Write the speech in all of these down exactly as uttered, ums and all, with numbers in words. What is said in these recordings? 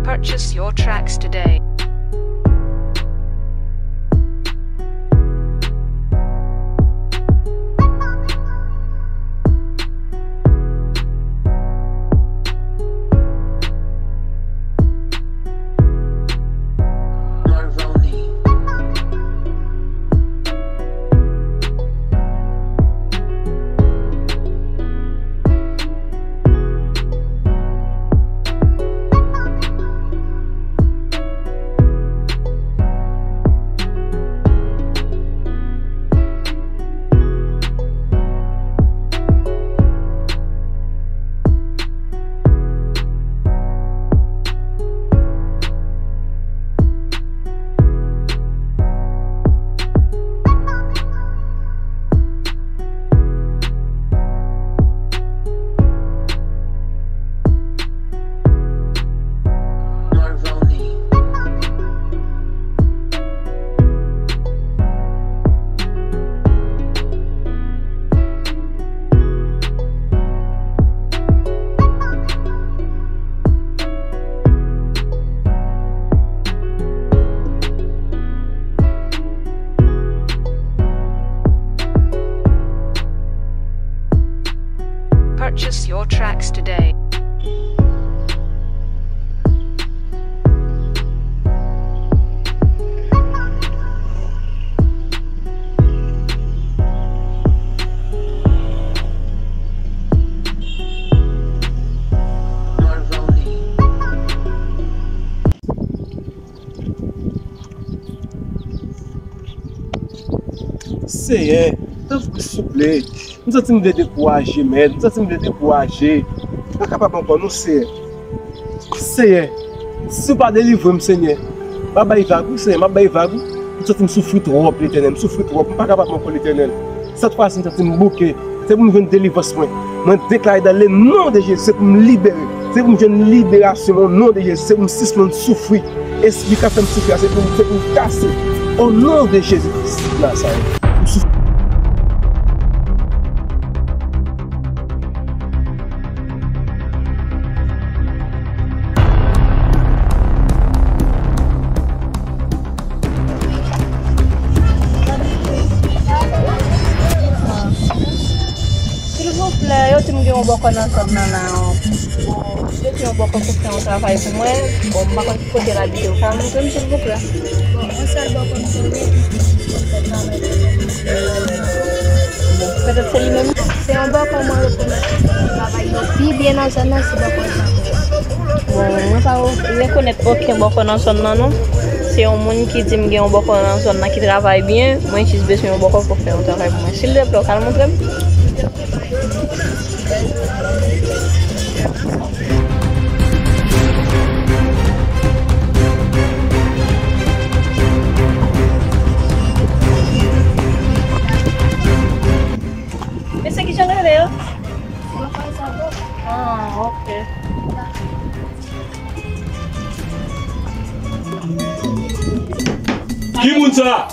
Purchase your tracks today. Purchase your tracks today. Seyè, tanpri souple, m santi m vle dekouraje, mèt, m santi m vle dekouraje. M pa kapab ankò non, Seyè. Seyè, si w pa delivre m, Senyè, m ap bay vag, wi, Senyè, m ap bay vag, wi. M santi m soufri twòp, Letènèl, m soufri twòp, m pa kapab ankò, Letènèl. Sèt fwa si m santi m bouke, se pou m jwenn delivrans mwen. Mwen deklare dans le nom de Jésus, se pou m libere, se pou m jwenn liberasyon o non de Jezi, se pou m sispann soufri. Espri k ap fè m soufri a, se pou m, se pou m kase. O non de Jezi Kris Nazarèt. M soufri. Silvouplè, yo di m gen yon bòkò nan zòn nan la. Bon, yo di yon bòkò pou fè yon travay pou mwen. Bon, m pa konn ki kote l abite. Ou ka montre m, silvouplè? Bon, yon sèl bòkò m konnen ki fè travay pou mwen. Bon, petèt se li menm. Se yon bòkò mwen rekonèt ki travay yo pi byen nan zòn nan, se bòkò sa. Bon, mwen pa rekonèt okenn bòkò nan zòn nan, non. Se yon moun ki di m gen yon bòkò nan zòn nan ki travay byen. Mwen jis bezwen yon bòkò pou fè yon travay pou mwen. Silvouplè, ou ka al montre m? Mesye, kijan nou rele yo? Ah, ok. Ki moun sa?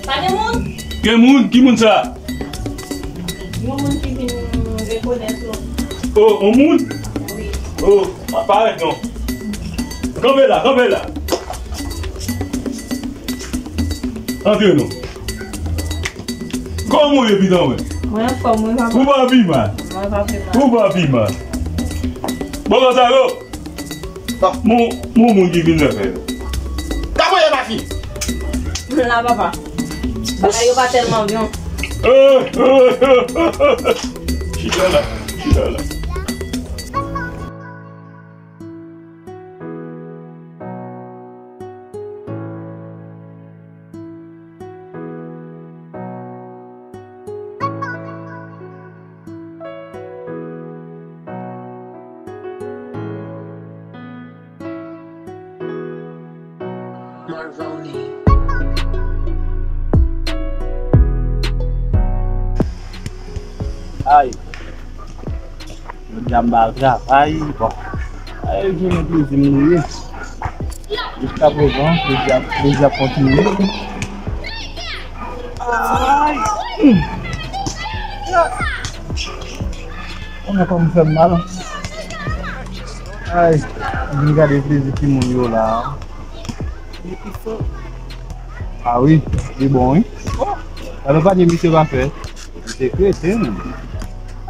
Pa gen moun? Gen moun? Ki moun sa? Yon moun ki vin rekonèt ou. Oh, yon moun? Wi. Oh, pa parèt non. Kanpe la, kanpe la. Antre non. Kòman w ye, pitit mwen? Mwen anfòm, wi, papa. Ou pa pi mal. Mwen pa pi mal. Ou pa pi mal. Bon, sa yo. Bon, bon, moun ki vin nan fè. Kòman w ye, mafi? M la, papa. Bagay yo pa tèlman byen. Chita la, chita la. Marvoni. Ay. Jodi a m pa al travay, bon. Ay, jounen plezi m li ye. Jiskaprezan, plezi ap, plezi ap kontinye. Ay. Mwen kòm fè m mal. Ay, vin gade plezi timoun yo la. Li pi fò. Ah wi, li bon wi. Gade panye misye pa fè. Li te kreten.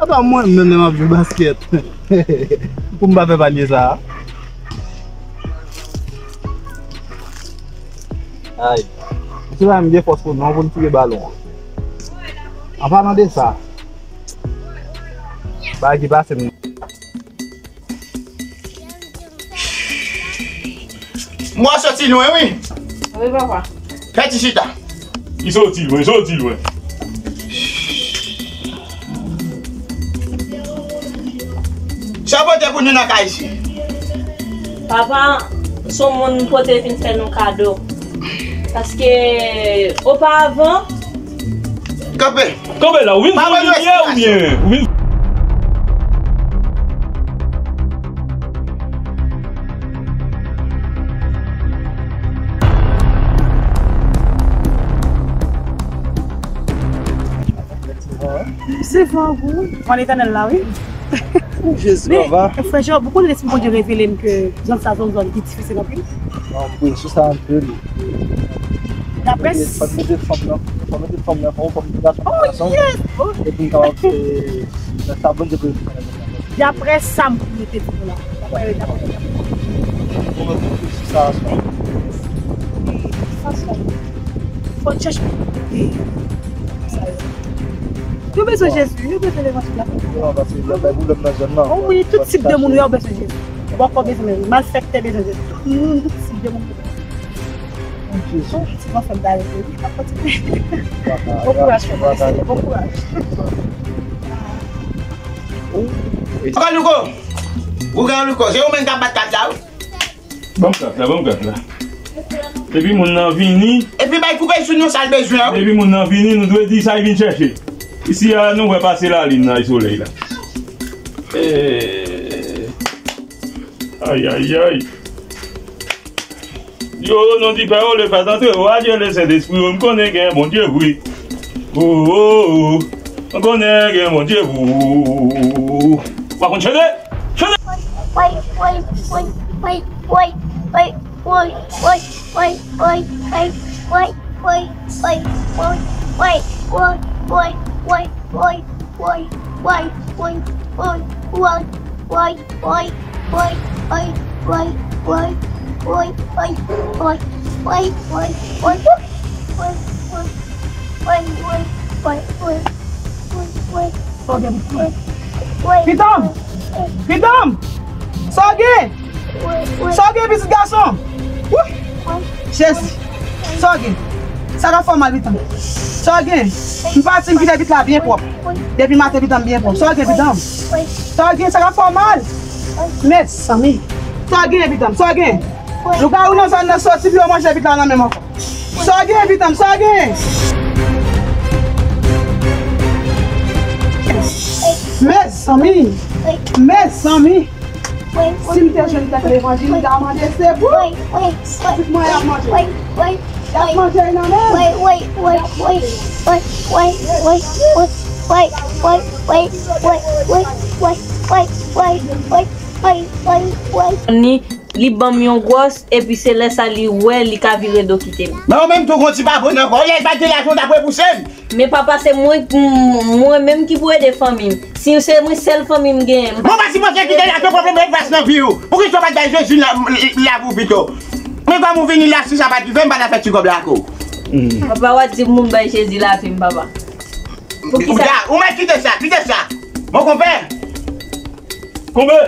Apa mwen menm lè m ap jwe baskèt. Pou m pa fè panye sa. Ay. Misye pa menm gen fòs pou non pou l tire balon an. An palan de sa, bagay ki pase m. Mwen soti lwen wi. Wi papa. Fè ti chita. Li soti lwen, soti lwen. Sa w pote pou nou nan kay isi? Papa, se yon moun pote vin fè nou kado. Paske, oparavan, Kanpe! Kanpe la, ou vin sou limyè oubyen? Ou vin Se van gou. Van Letènèl la, wi. Jezi, papa. Frè Job, ou konnen lespri Bondye revele m ke zòn sa zòn, zòn ki difisil anpil. Non, m prese sa anpil. Daprè fò n mete fanm nan, fò n mete fanm nan, fò n mete gason nan. Oh yes! Epi n kapab fè nan sa Bondye vle. Daprè sa m konnen te di nou la. Daprè, daprè, daprè. Fò n mete fanm nan. Fò n chèche. Yo bezwen Jezi, yo bezwen levanjil la. Non, paske y ap bay pwoblèm nan zòn nan. Oh wi, tout tip de moun yo bezwen Jezi. Bòkò bezwen Jezi, malfektè bezwen Jezi. Tout moun, tout tip de moun bezwen Jezi. Ti fanm da rete wi, ap kontinye. Bon kouraj, frè mwen, bon kouraj. Oga Louko! Oga Louko, se ou menm k ap bat kat la wi. Ban m kat la, ban m kat la. Depi moun nan vini. Epi bay koupe sou nou sa l bezwen an. Depi moun nan vini, nou dwe di sa l vin chèche. Isi a, nou wè pase lalin nan e solèy la. Eh. Ay, ay, ay. Yo, non di pè, o le pè antre, o adye le Sentespri, o m konnen gen Bondye vre. O, o, o, m konnen gen Bondye vre. Ou pa konn chante? Chante! Pitanm! Pitanm! Sa w gen? Sa w gen, pitit gason? Wouy! Jezi! Sa w gen? Sa k ap fè w mal, pitanm? Sa w gen? M pati, m kite vit la byen pwòp. Depi maten, pitanm byen pwòp. Sa w gen, pitanm? Sa w gen? Sa k ap fè w mal? Mezanmi! Sa w gen, pitanm? Sa w gen? Lougawou nan zòn nan soti pou yo manje vit la nan men m ankò. Sa w gen, pitanm? Sa w gen? Mezanmi! Mezanmi! Si m te jwenn tèt levanjil, m ta manje se pou pitit mwen y ap manje. Y ap manje nan men m. Ni, li ban m yon gwòs, epi se lè sa li wè li ka vire do kite m. Men ou menm tou gon ti babòn ankò. Olye l pa t gen lajan w t ap repouse m. Men papa, se mwen, m- mwen menm ki pou ede fanmi m. Si se mwen sèl fanmi m genyen, m pa Mwen pa sipoze kite lajan pwoblèm e gras nan vi w. Poukisa w pa t bay Jezi la, la pou pito? Men kòm ou vini la, si sa pa t rive, m pa t ap fè ti kòb la ak ou. Papa, w ap di pou m bay Jezi lavi m, papa. Poukisa? Ou mèt kite sa, kite sa. Mon konpè. Konpè!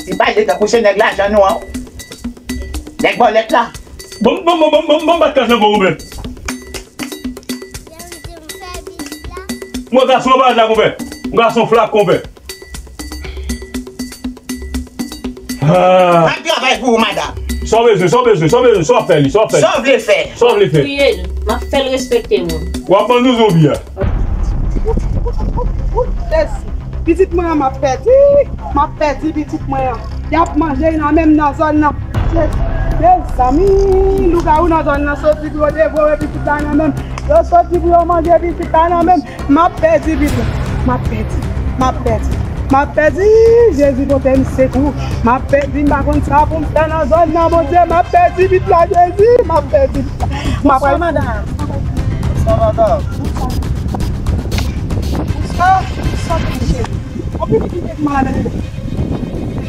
Li pale tankou se nèg lajan nou an. Nèg bòlèt la. Bon, bon, bon, bon, bon, bon, bat kach ankò, konpè. Mwen gason pa la, konpè. Mwen gason flak, konpè. Ah. M ap travay pou ou, madanm. Sa w bezwen, sa w bezwen, sa w bezwen, sa w ap fè li, sa w ap fè li. Sa w vle fè? Sa w vle fè? Priye l. M ap fè l respekte moun. W ap ban nou zonbi a. Jezi. Pitit mwen an, m ap pèdi. M ap pèdi pitit mwen an. Y ap manje nan men m nan zòn nan. Jezi. Mezanmi, lougawou nan zòn nan soti pou yo devore pitit la nan men m. Yo soti pou yo manje pitit la nan men m. M ap pèdi pitit la. M ap pèdi. M ap pèdi. M ap pèdi. Jezi pote m sekou. M ap pèdi. M pa konn sa pou m fè nan zòn nan, Bondye. M ap pèdi pitit la, Jezi. M ap pèdi pitit la. M ap pèdi. Bonswa, madanm. Bonswa, madanm. Bonswa, bonswa, cheri. Anpil ki te malad.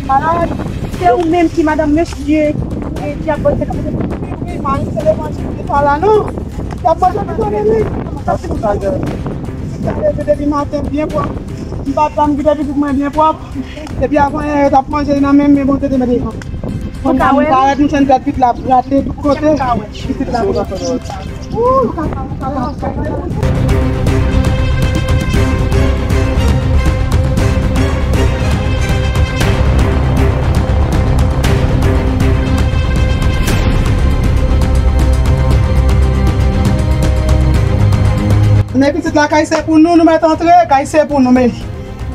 Malad. Se ou menm ki madanm mesye, e, ki ap pote. Wi, wi, mari se levanjil ki pa la, non. Ki ap pote pou konnen li. Sa se pou sa, gade. Depi maten byen pwòp. M pa tann kite pitit mwen byen pwòp. Depi avan yè, yo t ap manje nan men m, men Bondye te mete yo. Kounye a m parèt, m jwenn tèt pitit la grate tout kote. Pitit la grate. Men pitit la, kay se pou nou, nou mèt antre, kay se pou nou, men.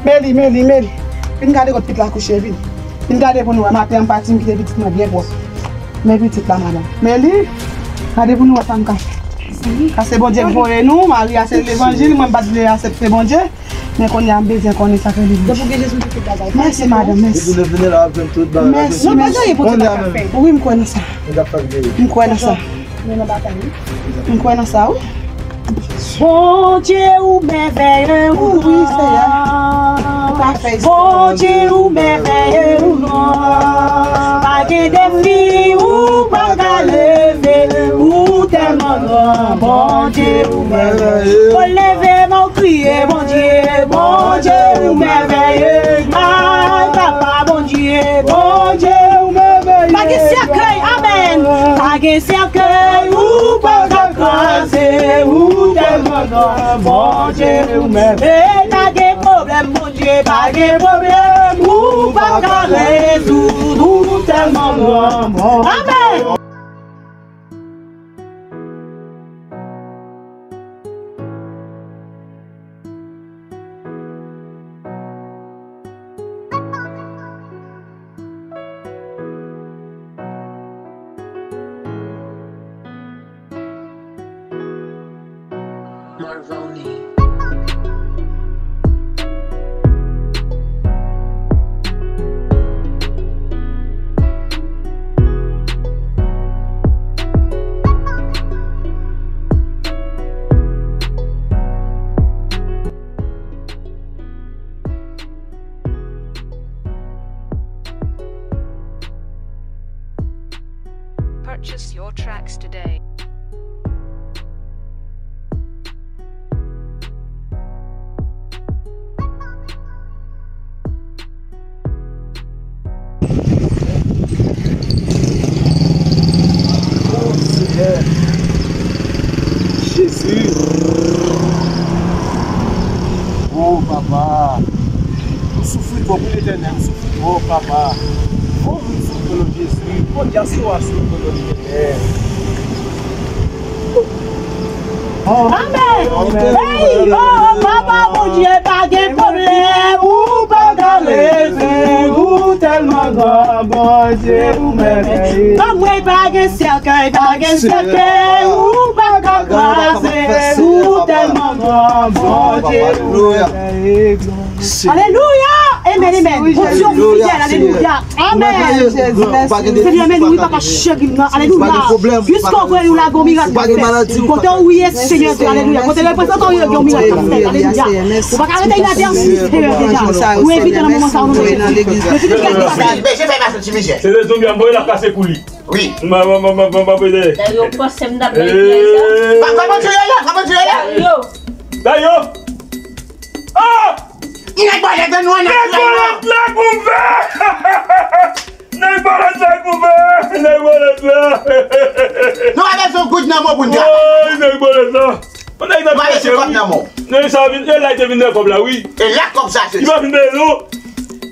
Meli, Meli, Meli. Vin gade kot pitit la kouche, vin. Vin gade pou nou wè. Maten an m pati, m kite pitit mwen byen pwòp. Men pitit la, madanm. Meli, gade pou nou wè sa m ka fè. Sa se Bondye k voye nou, mari a se levanjil, mwen m pa t vle aksepte Bondye. Men kounye a m bezwen konnen sa k rele Bondye. Mèsi, madanm, mèsi. Mèsi, mèsi. Wi, m kwè nan sa. M kwè nan sa. Men nan batay, wi. M kwè nan sa, wi. Bondye ou mèvèye, ou wi, Seyè. Ou ka fè istwa. Bondye ou mèvèye, ou gran. Pa gen defi ou pa ka leve, ou tèlman gran. Bondye ou mèvèye. Mwen leve m, mwen kriye, Bondye, Bondye ou mèvèye. Ay, papa, Bondye, Bondye ou mèvèye. Pa gen sèkèy, amèn. Pa gen sèkèy ou pa ka kraze, ou tèlman gran, Bondye ou menm. E pa gen pwoblèm, Bondye, pa gen pwoblèm ou pa ka rezoud, ou tèlman gran, Bondye. Amèn. Marvoni. Purchase your tracks today. Oh, Senyè. Jezi. Oh, papa. M soufri twòp, wi, Letènèl, m soufri twòp, papa. Oh, m soufri, o non Jezi. Fò dyaspora sou, o non Letènèl. Amèn. Hey, oh, papa Bondye, pa gen pwoblèm ou pa ka leve, ou tèlman gran, Bondye, ou mèvèye. Ban mwen, pa gen sèkèy, pa gen sèkèy ou pa ka kraze, ou tèlman gran, Bondye, ou mèvèye. Alelouya! Amen, amen. Bondye ou fidèl, alelouya. Amen. Senyè, men wi, papa cheri m nan. Alelouya. Jiska ou voye nou lage yon mirak k ap fèt. Kote ou ye, Senyè, alelouya. Kote reprezantan ou ye, gen yon mirak k ap fèt. Alelouya. Ou pa ka rete inavèsi, Senyè, deja. Ou envite nan moman sa, o non de Jezi. Mesye, fè pa soti, mesye. Se de zonbi a voye la kase kou li. Wi. Mwen, mwen, mwen, mwen, mwen, mwen, mwen. Dayò, panse m t ap bay pyès sa. Kòman ti ye la? Kòman ti ye la? Dayò. Dayò. Ah! Nèg bòlèt la, nou an nèg bòlèt la pou m fè! Nèg bòlèt la pou m fè! Nèg bòlèt la! Nou pa bezwen goud nan men w pou n travay. Woy, nèg bòlèt la! Nèg nan pèse, wi. Nèg sa vin, e la te vin nan kòb la, wi. E la kòb sa soti. Li pa vin bèl, non.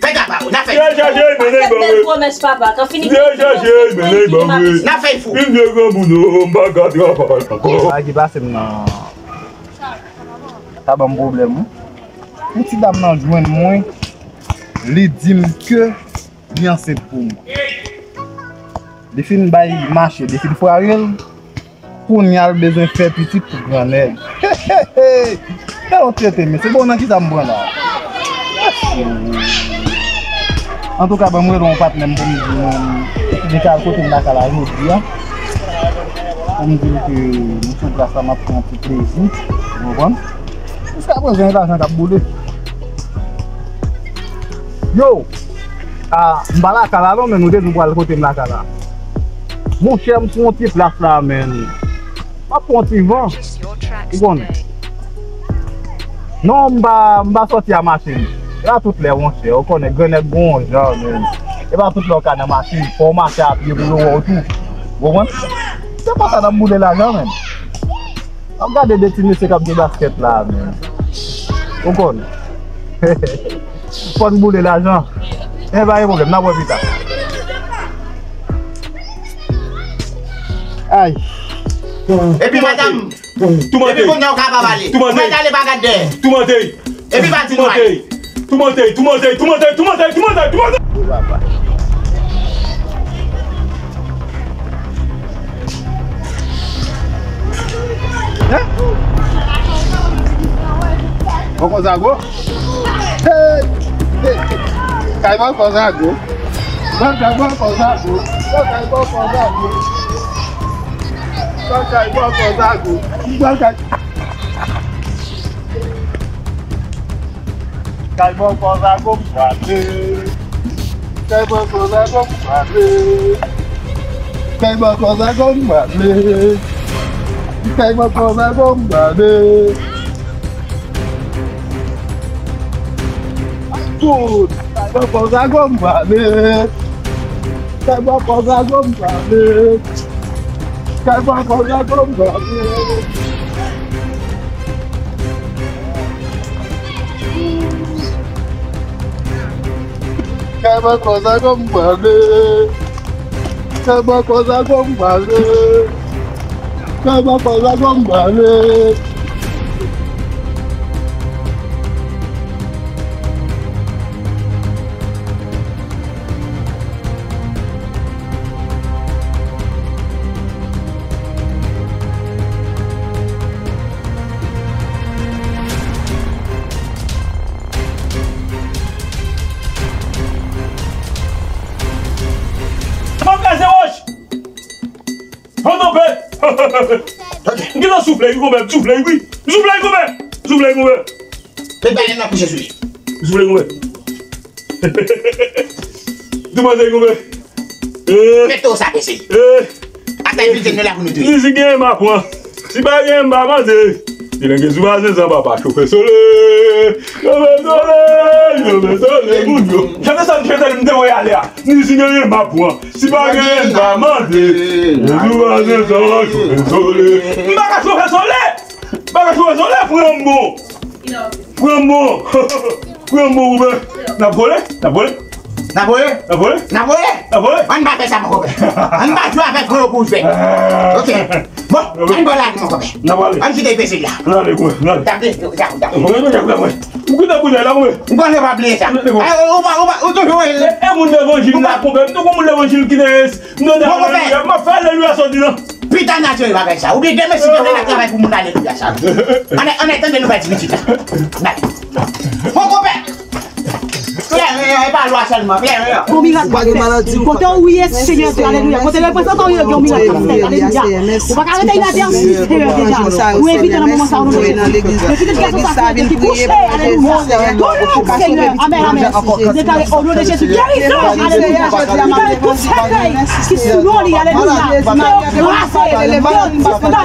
Fè gaba, w, n a fè. Bèl chaje, men nèg bòlèt. Bèl pwomès, papa. Kan fini, bèl chaje, men nèg bòlèt. N a fè fou. Vin vye granmoun, non, m pa ka travay ankò. Sa ki pase m nan. Sa ban m pwoblèm, wi. Pou ti dam nan jwenn mwen, li di m ke li ansent pou mwen. Li fin bay mache, li fin fware l. Kounye a l bezwen fè pitit pou gran nèg. Gade yon trete, mesye. Bon, nan kisa m pran la? Antouka, ban m rele yon patnè m pou m di l, li ka al kote m lakay la jodi a. Pou m di l ke m sou plas la, m ap pran ti plezi. Ou konprann? Jiska prezan, e lajan k ap boule. Yo! Ah, m pa lakay la non, men nou te di m pral kote m lakay la. Monchè, m sou yon ti plas la, men. M ap pran ti van. Ou konnen. Non, m pa, m pa sòti a machin. E pa tout lè, monchè. Ou konnen, grannèg gon jan, men. E pa tout lè w ka nan machin. Fò w mache a pye pou yo wè w tou. Ou konprann? Se konsa n ap boule lajan, men. Ap gade de ti mesye k ap jwe baskèt la, men. Ou konn. Fò n boule lajan. Men pa gen pwoblèm, n ap wè pita. Ay. Epi madanm, epi kounye a w ka pa pale. Ou mèt ale pa gad dèyè. Epi pa di nou ale. Tou mantèy, tou mantèy, tou mantèy. Hein? Bòkò Zago? Hey! Hey! Kay Bòkò Zago. Bòkò Zago. Bòkò Zago. Bòkò Zago. Bòkò Kay Bòkò Zago m prale. Kay Bòkò Zago m prale. Kay Bòkò Zago m prale. Kay Bòkò Zago m prale. Good. Kay Bòkò Zago m prale. Kay Bòkò Zago m prale. Kay Bòkò Zago m prale. Kay Bòkò Zago m prale. Kay Bòkò Zago m prale. Kay Bòkò Zago m prale. M ap kraze wòch! Fantom pèt! M gentan soufle wi konpè, m soufle wi. M soufle wi konpè! M soufle wi konpè! Met balèn nan kouche sou li. M soufle wi konpè. Tou manje wi konpè. Eh. Met to sa pese. Eh. Atay pil nou la pou nou touye. Mizik gen ma pran. Si pa gen m pa manje. Ti lenge sou vazen san papa chofe sole. Chofe sole, chofe sole moun yo. Chante sa, chante m te voye ale a. Ni si gen yen m ap pran. Si pa gen yen m pa mande. Sou vazen sa chofe sole. M pa ka chofe sole. M pa ka chofe sole, pran m bon. Pran m bon. Pran m bon, Wouben. N ap vole? N ap vole? N ap vole? N ap vole? N ap vole? N ap vole? Ann pa fè sa, mon konpè. Ann pa jwe avèk gwo pou jwèt. Ah. Ok. Bon, ann ba lage, mon konpè. N ap ale. Ann kite peze la. N ale, konpè, n ale. Tape, tape, tape. Konpè, konpè, konpè. Ou kite boutèy la, konpè. M panse w pa bliye sa. Konpè, konpè. Eh, ou pa, ou pa, ou toujou wè. E, e moun devan Jil la, konpè. M te konn moun devan Jil ki te, m te, m ap fè alelouya sòti nan. Pita natirèl bagay sa. Oubyen demen si Bondye ap travay pou moun alelouya sa. Ann, ann tande nou bay ti pitit la. Bay. Bon, konpè. Klè, e pa lwa sèlman, klè. Bon mirak. Kote ou ye, Senyè, alelouya. Kote reprezantan ou ye, gen yon mirak k ap fèt, alelouya. Ou pa ka rete inavèti, Senyè, deja. Ou envite nan moman sa, o non de Jezi. Men pitit gason sa, Senyè, ki kouche, alelouya. Donn li, Senyè, amèn, amèn. Deklare, o non de Jezi, gerizon, alelouya. Deklare, tout sèkèy ki sou non li, alelouya. Yo kraze, yo disparèt.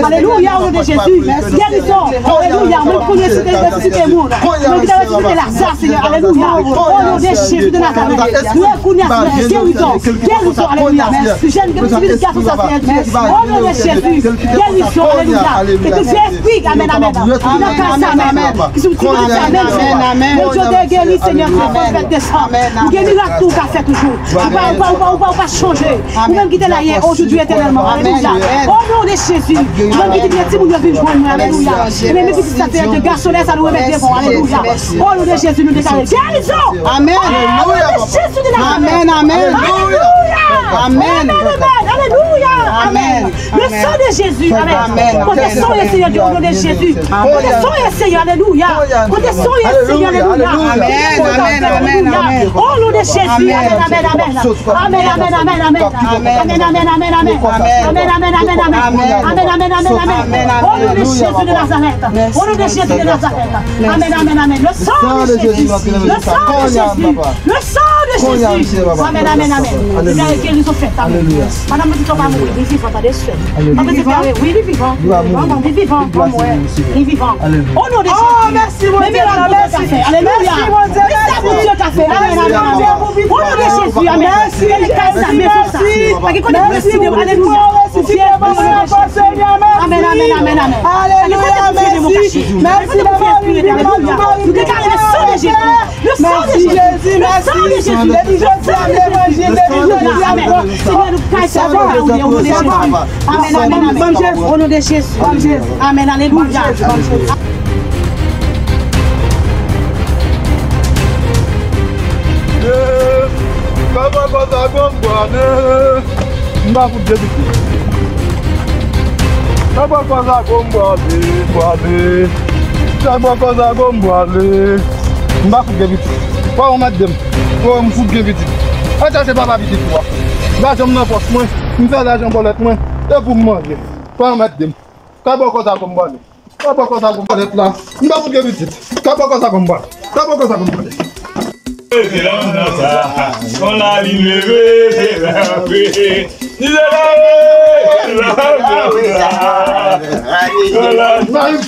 Alelouya, o non de Jezi. Gerizon, alelouya. Mwen konnen si te resisite moun. Mwen ki te resisite Laza, Senyè, alelouya. O non de Jezi de Nazarèt. Mwen konnen, Senyè, gerizon, gerizon, alelouya. Jèn ki te sivil gason sa, Senyè Dye. O non de Jezi, gerizon, alelouya. E tout vye espri, amèn, amèn. Ki nan kay sa, amèn. Ki sou ti kay sa, amèn. Bondye, Beni, Senyè, Dye, fòs fèt desann. Ou gen mirak tou ou ka fè toujou. Ou pa, ou pa, ou pa, ou pa, ou pa chanje. Ou menm ki te la yè, ojodi, etènèlman. Alelouya. O non de Jezi. Ou menm ki di byen timoun yo vin jwenn mwen. Alelouya. Ou menm ki di sa te de gason lè sa nou remèt devan. Alelouya. O non de Jezi, nou deklare gerizon. Amèn. O non de Jezi de Nazarèt. Amèn, amèn. Alelouya. Amèn. Amèn, amèn. Alelouya. Amèn. Le sang de Jésus, amèn. Kote san ye, Senyè, o non de Jezi. Kote san ye, Senyè, alelouya. Kote san ye, Senyè, alelouya. Amèn, amèn, amèn, amèn. O non de Jezi, amèn, amèn, amèn. Amèn, amèn, amèn, amèn. Amèn, amèn, amèn, amèn. Amèn, amèn, amèn, amèn. Amèn, amèn, amèn, amèn. Amèn, amèn, amèn, amèn. O non de Jezi de Nazarèt. O non de Jezi de Nazarèt. Amèn, amèn, amèn. Le sang de Jésus. Le sang de Jésus. Le sang de Jésus. Amèn, amèn, amèn. Deklare gerizon fèt. Amèn. Madanm, pitit ou pa mouri, li vivan, tande, sè. Alelouya. Mwen deklare, wi, li vivan. Li pa mouri. Li vivan, mwen wè. Li vivan. Alelouya. O non de Jezi. Mèsi, Bondye, mèsi. Alelouya. Mèsi, Bondye, mèsi. Amèn, amèn, amèn. O non de Jezi, amèn. Mèsi, Jezi, mèsi. Mèsi, Bondye, mèsi. Amèn, amèn, amèn, amèn. Alelouya, mèsi. Mèsi, Bondye, mèsi. Nou deklare le sang de Jésus. Le sang de Jésus. Le sang de Jésus. Depi jodi a, levanjil, depi jodi a, amèn. Seigneur, nous cassons la parole au nom de Jésus. Amèn, amèn, amèn. Au nom de Jésus. Amèn, alelouya. Kaba kòz a gòm bwale. M pa fout gen pitit. Kaba kòz a gòm bwale, bwale. Kaba kòz a gòm bwale. M pa fout gen pitit. Papa mèt de m. Papa m fout gen pitit. Al chache papa pitit ou a. Lajan m nan pòch mwen. M fè lajan bòlèt mwen. E pou m manje. Papa mèt de m. Kaba kòz a gòm bwale. Kaba kòz a gòm bwale la. M pa fout gen pitit. Kaba kòz a gòm bwale. Kaba kòz a gòm bwale. Se la nan sa. Kon la li leve, se la vre. Ni se la vre, se la vre. Kon la. Mari, mari, mari.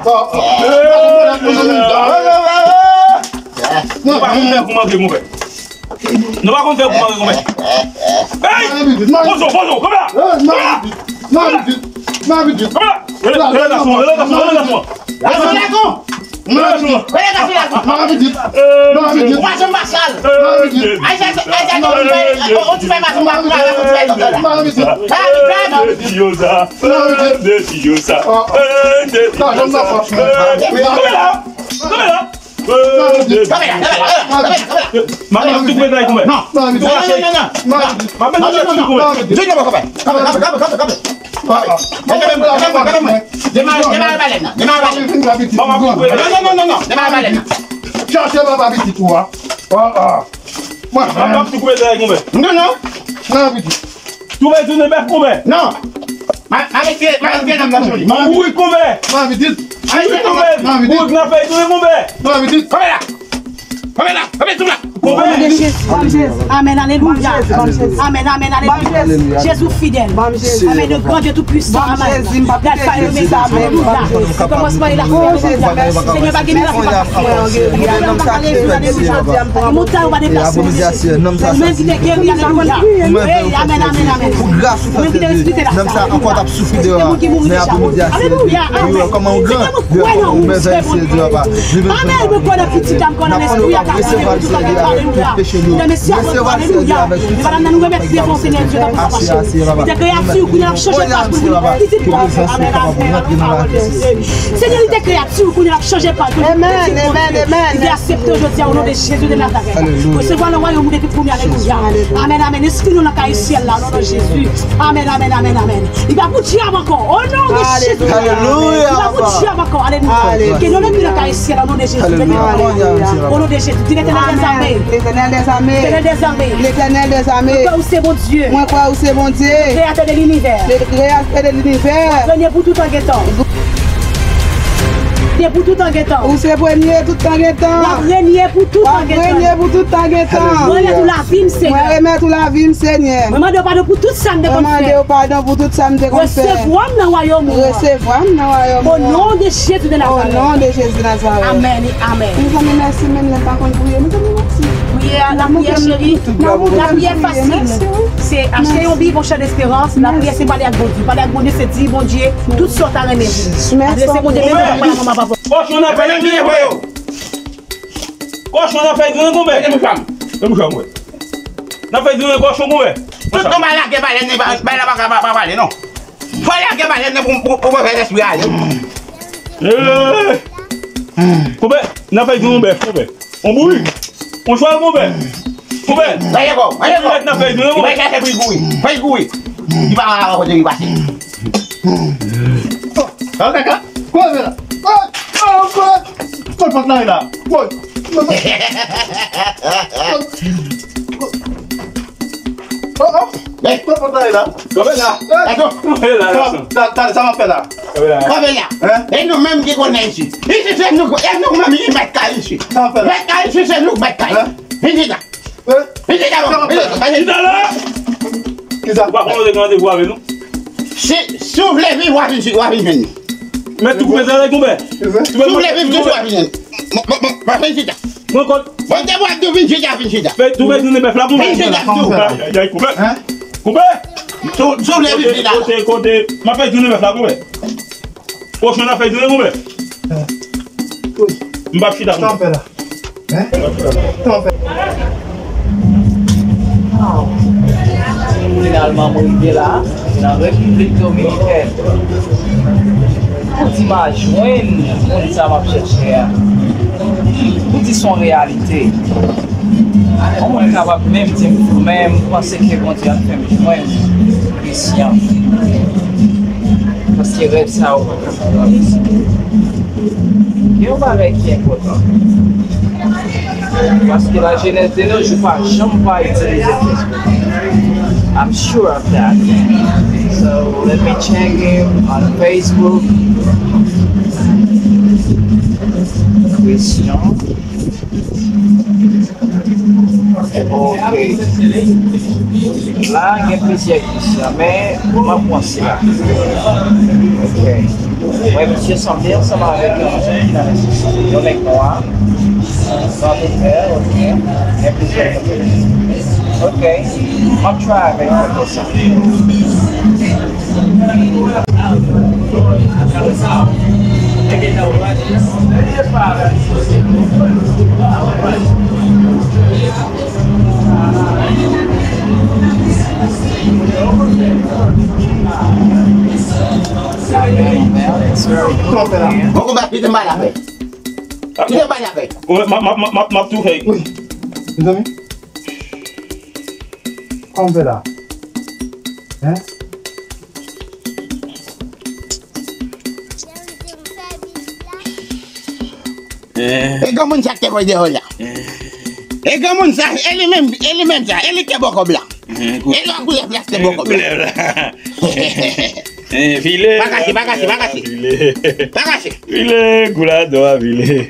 Bon, bon. Nou pa konn lè pou manje, monchè. Nou pa konn fè pou manje, monchè. Hey! Pozo, pozo, kanpe la! Kanpe la! Kanpe la! Rele, rele gason, rele gason, rele gason. Gason, gason. Rele gason, gason. Ou pa janm pa sal. Ay, sa, ay, sa, on ti fè mason pa pou la, on ti fè zòt la. Desiyoza. Desiyoza. Kanpe la! Kanpe la! Mami ap tou koupe zay koumen. Non, non, non, non, non. Mami ap tou koupe. Junior, kanpe, kanpe, kanpe, kanpe, kanpe. Demare, demare balèn nan, demare balèn. Mami ap tou koupe. Non, non, non, non, non. Demare balèn nan. Chache papa pitit ou a. Mami ap tou koupe zay koumen. Non, non. Mami ap tou. Twouve tounen bèf konbè? Non. Ma, ma mete, ma mete nan machon li. Kouri konbè? Kouri konbè? Kouri nan fèy tounen konbè? Konbè la. Konbè la. Konbè. Amèn, alelouya. Amèn, amèn, alelouya. Jezi fidèl. Amèn, le grand Dieu tout puissant. Amèn. Alelouya. Kòmansman e la fen. Senyè, pa gen mirak ou pa ka fè. Alelouya. Montanj ou pa deplase. Ou menm ki te geri, alelouya. Amèn, amèn, amèn. Ou menm ki te resusite la. Ou menm ki te resusite la. Ou te moun ki mouri deja. Alelouya. Amèn. Senyè, mwen kwè nan ou, Senyè Bondye. Amèn. Mwen kwè nan pitit la, mwen kwè nan lespri a, alelouya. Mesye, alelouya. Madanm nan, nou remèt li devan Senyè Dye, tankou sa mache. Li te kreyati, kounye a l ap chanje paj pou li. Pitit pa w. Amèn, amèn. Senyè, li te kreyati, kounye a l ap chanje paj pou li. Amèn, amèn, amèn. Li te aksepte jodi a, o non de Jezi de Nazarèt. Alelouya. Resevwa nan wayòm ou depi kounye a, alelouya. Amèn, amèn. Enskri nou nan kay syèl la, o non de Jezi. Amèn, amèn, amèn, amèn. Li pa pou dyab ankò. O non de Jezi. Alelouya. Li pa pou dyab ankò. Alelouya. Ke nou leve nan kay syèl la, o non de Jezi. Alelouya. O non de Jezi. Di Letènèl dèzame. Letènèl dèzame. Letènèl dèzame. Letènèl dèzame. Mwen kwè ou se Bondye. Mwen kwè ou se Bondye. Kreyatè de linivè. Le kreyatè de linivè. W ap renye pou tout an gentan. Renye pou tout an gentan. Ou se premye tout an gentan. W ap renye pou tout an gentan. W ap renye pou tout an gentan. Mwen remèt ou lavi m, Senyè. Mwen remèt ou lavi m, Senyè. Mwen mande w padon pou tout sa m te konn fè. Mwen mande w padon pou tout sa m te konn fè. Resevwa m nan wayòm ou an. Resevwa m nan wayòm ou an. O non de Jezi de Nazarèt. O non de Jezi de Nazarèt. Amèn e amèn. Mezanmi, mèsi, menm lè m pa konn priye. Mezanmi, mèsi. Priyè a, lapriyè, cheri. Lapriyè fasil. Se achte yon Bib, yon Chan Desperans. Lapriyè se pale ak Bondye. Pale ak Bondye se di Bondye tout sa w ta renmen di. Adrese Bondye menm jan w pale ak manman, papa. Kòchon nan fè grenn, konbè. Kòchon nan fè grenn, konbè. Mete bouch pa m. Mete bouch pa m, konbè. Nan fè grenn kòchon, konbè. Tout nou mal lage balèn, bay la pa ka pa pale, non. Fò lage balèn nan pou, pou, pou move lespri ale. Eh! Konbè, nan fè grenn bèf, konbè. On bouyi. On chwal, konbè. Konbè. Manje kò, manje kò. Nan fè grenn, konbè. Li va chache pou li kouri. Fè li kouri. Li pa wè kote li pase. Sa w fè la? Kòman w fè la? Kòman w fè la? Kòman w fè la? Woy. Oh, oh. Kòman w fè la? Kòman w fè la? Sa, sa, sa m ap fè la? Kòman w fè la? Hein? E nou menm ki konnen isi. Isi se nou, e nou menm ki mèt kay isi. Sa m ap fè la? Mèt kay isi se nou, mèt kay. Hein? Vin chita. Hein? Vin chita, non. Vin chita. Chita la! Kisa? Ou pa konnen w te gen randevou avè nou? Si, si w vle viv, w a vin, w a vin jwenn li. Mèt tou koupe zanzay, konbè. Si w vle viv toujou, w a vin jwenn li. Bon, bon, bon, bon, vin chita. Pran kòd. Bon, te bwat tou, vin chita, vin chita. Fè tou fè jounen bèf la, konbè. Vin chita, tou. Ay, ay, koupe. Hein? Koupe. Si w, si w vle vin chita. Kote, kote, kote. M ap fè jounen bèf la, konbè. Kòchon nan fè jounen, konbè. M p ap chita, konbè. Sa w fè la? Hein? Sa w fè? Finalman, mwen rive la, nan Repiblik Dominikèn. Pou di m a jwenn moun sa m ap chèche a. Pou di s on reyalite. Yon moun kapab menm di m, men m panse ke Bondye ap fè m jwenn Christian. Paske rèv sa yo pa ka fè yon misye. Gen yon bagay ki enpòtan. Paske lajenès de nos jours pa janm pa itilize Facebook. I'm sure of that. So let me check him on Facebook. Christian. Ok. La, gen plizyè kesyon, men m ap pran sila. Ok. Wè, misye sanble ansanm avèk yon nèg ki nan nesesite. Yon nèg nwa. Sa te fè, ok. Gen plizyè kesyon. Ok. M ap try avèk foto sa. Bon, konbè, kite m pale avè l. Kite m pale avè l. M ap, m ap, m ap, m ap tou fè. Wi. Mezanmi. Kòman w fè la? Hein? Eh. E granmoun sa k te voye deyò la. Eh. E granmoun sa, e li menm, e li menm sa, e li k te bò kòb la. Eh, e lwa koulèv la k te bò kòb la. Koulèv la. Eh, file. Pa kache, pa kache, pa kache. File. Pa kache. File, gouladò a file.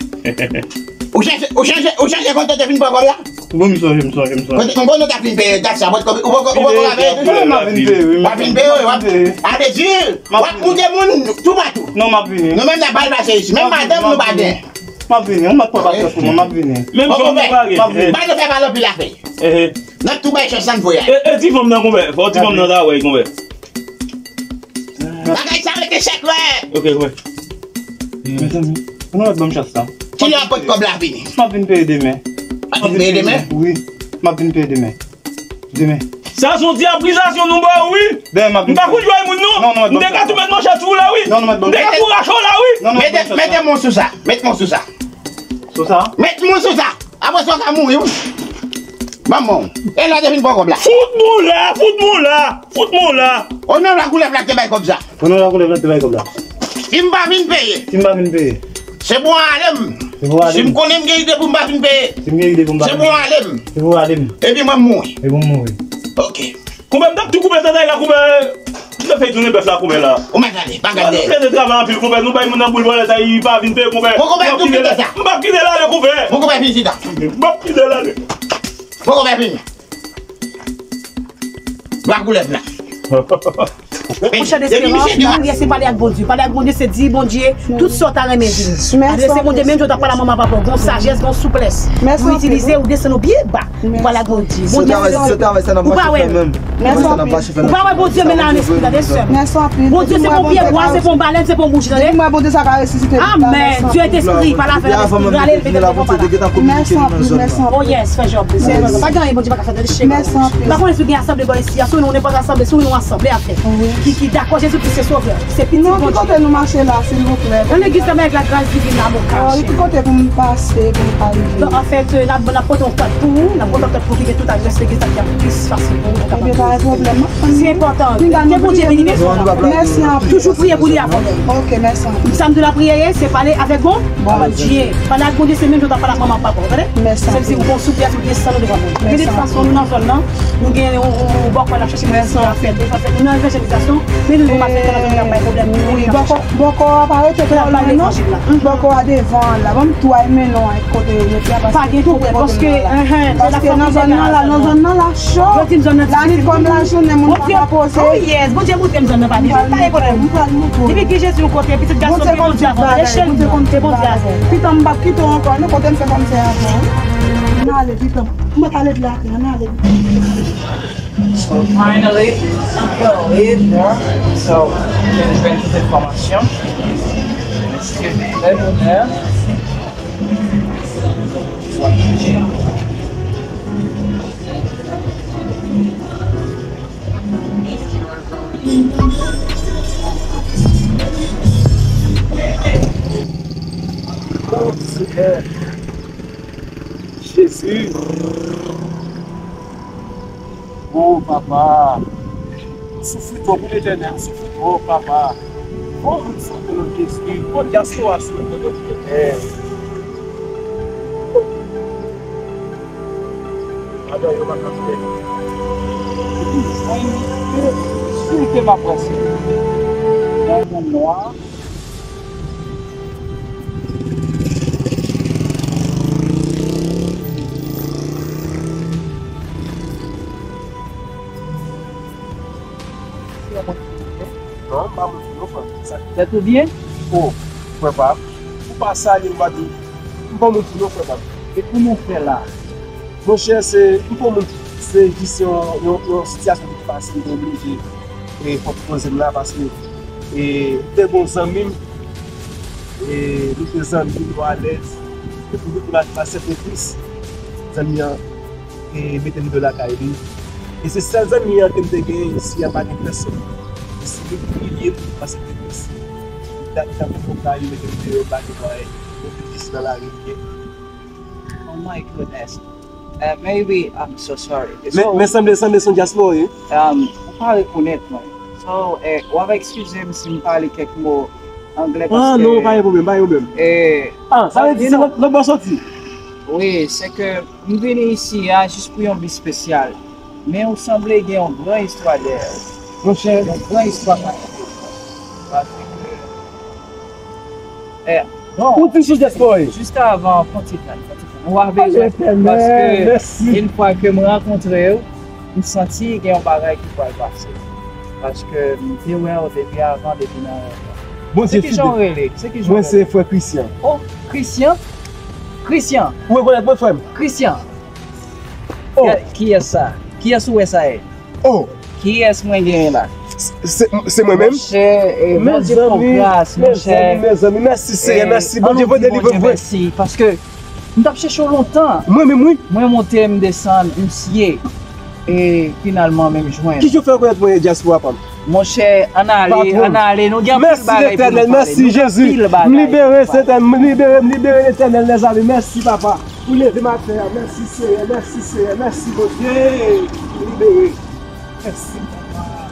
Ou chèche, ou chèche, ou chèche kote w te vin pran kòb la? Wi, m sonje, m sonje, m sonje. Kote, kote w t ap vin peye taks la, ou poko, ou poko, ou poko ka peye toujou? Wi, m ap vin peye, wi, m ap vin peye. W ap vin peye, wi, w ap, a vle di, w ap moute moun toupatou. Non, m ap vini. Nou menm n ap al mache isi. Menm madanm nou pa gen. M ap vini, ou mèt pran pasyans pou mwen, m ap vini. Menm fanm nou pa gen. M ap vini. Bay nou fè pale anpil afè. Eh, eh. N ap tou bay chans lan voye. E, e ti fanm nan, konbè, fò ti fanm nan ta wè, konbè. Bagay sa rete sekrè. Ok, ok. Mezanmi, ou nou mèt ban m chans la. Kilè w ap pot kòb la vini? M ap vin peye demen. W ap vin peye demen? Wi, m ap vin peye demen. Demen. Sa se yon ti aprizasyon nou ba w, wi. Demen m ap vin peye. M pa konn jway moun, non. Non, non, m te ka tou mèt manchèt sou ou la, wi. Non, non, m te ka tou rache w la, wi. Non, non, mete, mete men w sou sa. Mete men w sou sa. Sou sa? Mete men w sou sa. Apre sa, w ka mouri, wi. Manman w. E lè w te vin pran kòb la? Fout men w la, fout men w la, fout men w la. O non, lwa koulèv la k te bay kòb sa. O non, lwa koulèv la k te bay kòb la. Si m pa vin peye. Si m pa vin peye. Se bon ale m. Se bon ale m. Si m konnen m gen ide pou m pa vin peye. Si m gen ide pou m pa vin peye. Se bon ale m. Se bon ale m. Epi mwen m mouri. Epi mwen m mouri. Ok. Konbè, m t ap tou koupe zanzay la, konbè. M t ap fè jounen bèf la, konbè, la. Ou mèt ale, pa gade. Nou pèdi travay anpil, konbè. Nou bay moun nan boul vòlè sa, li pa vin peye, konbè. Bon, konbè, tou kite sa. M p ap kite l ale, konbè. Bon, konbè, vin chita. M p ap kite l ale. Bon, konbè, vini. Bra koulèv la. Monchè Desperans, lapriyè se pale ak Bondye. Pale ak Bondye se di Bondye tout sa w ta renmen di l. Adrese Bondye menm jan w t ap pale a manman papa w. Gon sajès, gon souplès. Pou itilize ou desann ou byen ba. Pou pale ak Bondye. Bondye se ou pa wè. Ou pa wè Bondye men la an espri, tande sè m. Bondye se pa yon pye bwa, se pa yon balèn, se pa yon bouji, tande. Amèn. Dye est esprit, pale avè l an espri, rale l, mete l devan pale. Oh yes, fè jòb. Pa gen anyen Bondye pa ka fè, tande cheri. M pa konnen si w gen asanble bò isi a, si w gen nenpòt asanble, si w gen yon asanble a fè. Ki, ki dakò Jezi Kris se sovè, se pitit Bondye. Non, ki kote nou mache la, silvouplè? Nan legliz la, men avèk lagras divin la, mon kachè. Ki kote pou m pase, pou m ka rive? Donk, anfèt, n ap, n ap pote yon kòd pou ou, n ap pote yon kòd pou ki gen tout adrès legliz la ki ap plis fasil pou ou. Ebyen, pa gen pwoblèm. Se enpòtan. Ke Bondye beni leson la. Mèsi anpil. Toujou priye pou li avan menm. Ok, mèsi anpil. Sa m di w lapriyè ye, se pale avèk Bon, Bondye. Pale ak Bondye, se menm jan w ta pale ak manman ak papa w, tande? Mèsi anpil. Se di ou gon souplès, ou desann ou devan Bondye. Men de tout fason, nou nan zòn nan, nou gen yon, yon bòkò n ap chache pou nou fè. Nou nan evanjelizasyon, men nou gon malfektè nan zòn nan k ap bay pwoblèm. Wi, bòkò, bòkò a pa rete twò lwen non. Bòkò a devan la. Ban m tou al mennen w al kote yo te a, paske tou prè kote nou la. Paske nan zòn nan la, nan zòn nan la cho. Yo di m zòn nan difisil. Lanuit kòm lajounen, moun pa ka poze. Oh yes, Bondye montre m zòn nan pa difisil, pa gen pwoblèm. Depi gen Jezi yon kote, pitit gason m gen Bondye avan, e cheri m nan, se Bondye avan. Pitan m p ap kite w ankò, non, kote m fè kòmsi avan. Ann ale, pitan m. Mwen t ale byen, ann ale. So finally, so, mwen jwenn tout enfòmasyon. Mesye, trè bonè. Oh, Senyè. Jezi. Oh, papa. M soufri twòp, wi, Letènèl, m soufri twòp, papa. Oh, m soufri nan Jezi. Kot dyaspora sou mwen, kot Letènèl. Adan yo pa ka fè. Epi, mwen, se, se ke m ap wè, se nan yon mond nwa. Non, m pa moun fou non, frè m. Sa tèt ou byen? Oh, frè pa m. Ou pa salye m, pa di, m pa moun fou non, frè pa m. E kòman w fè la? Monchè, se, m pa moun fou. Se jis yon, yon, yon sitiyasyon ki te pase, m te oblije, e, fòk poze m la, paske, e, m te gon zanmi m, e, nou te zanmi, nou alèz. Epi, nou te pase pou Kris. Zanmi an, e mete m deyò lakay li. E se sèl zanmi an ke m te genyen isi a, pa gen pèsonn. E se li ki priye pou m pase te plis. Li ta, li ta poko ka, li mete m deyò, pa gen mwayen. Mwen te jis nan lari m ye. Oh my goodness. Uh, maybe, I'm so sorry. Men, men sanble, sanble se yon dyaspora, wi. Um, ou pa rekonèt mwen. So, eh, w ap eskize m si m pale kèk mo anglè, paske... Ah, non, pa gen pwoblèm, pa gen pwoblèm. Eh, ah, sa vle di se lòt, lòt bò soti? Wi, se ke M vini isi a jis pou yon bi espesyal. Men ou sanble gen yon gran istwa dèyè w. Monchè. Yon gran istwa pa kite w. Paske, eh, bon, ou di sou dèspò, wi. Jis avan, fon ti tann, fon ti tann. Ou a bezwen, paske yon fwa ke m rankontre w, m santi gen yon bagay ki pral pase. Paske m te wè w depi avan, depi nan rèv la. Se ki jan w rele? Se ki jan w rele? Mwen se frè Christian. Oh, Christian? Christian? Ou rekonèt mwen, frè m? Christian. Oh. Kiyès sa? Kiyès ou wè sa ye? Oh. Kiyès mwen genyen la? Se, se mwen menm. Monchè, eh, Bondye fè w gras, monchè. Mezanmi, mezanmi, mèsi Seyè, mèsi Bondye, Bondye delivre m vre. Mèsi, paske m t ap chèche w lontan. Mwen menm, wi. Mwen monte, m desann, m siye. E finalman, men m jwenn. Kijan w fè rekonèt mwen dyaspora pa m? Monchè, ann ale, ann ale, nou gen anpil bagay pou nou pale. Mèsi Letènèl, mèsi Jezi. M libere, Seyè, m libere, m libere, Letènèl dèzame. Mèsi, papa. Ou leve m atè a. Mèsi, Seyè. Mèsi, Seyè. Mèsi, Bondye. M libere. Mèsi, papa.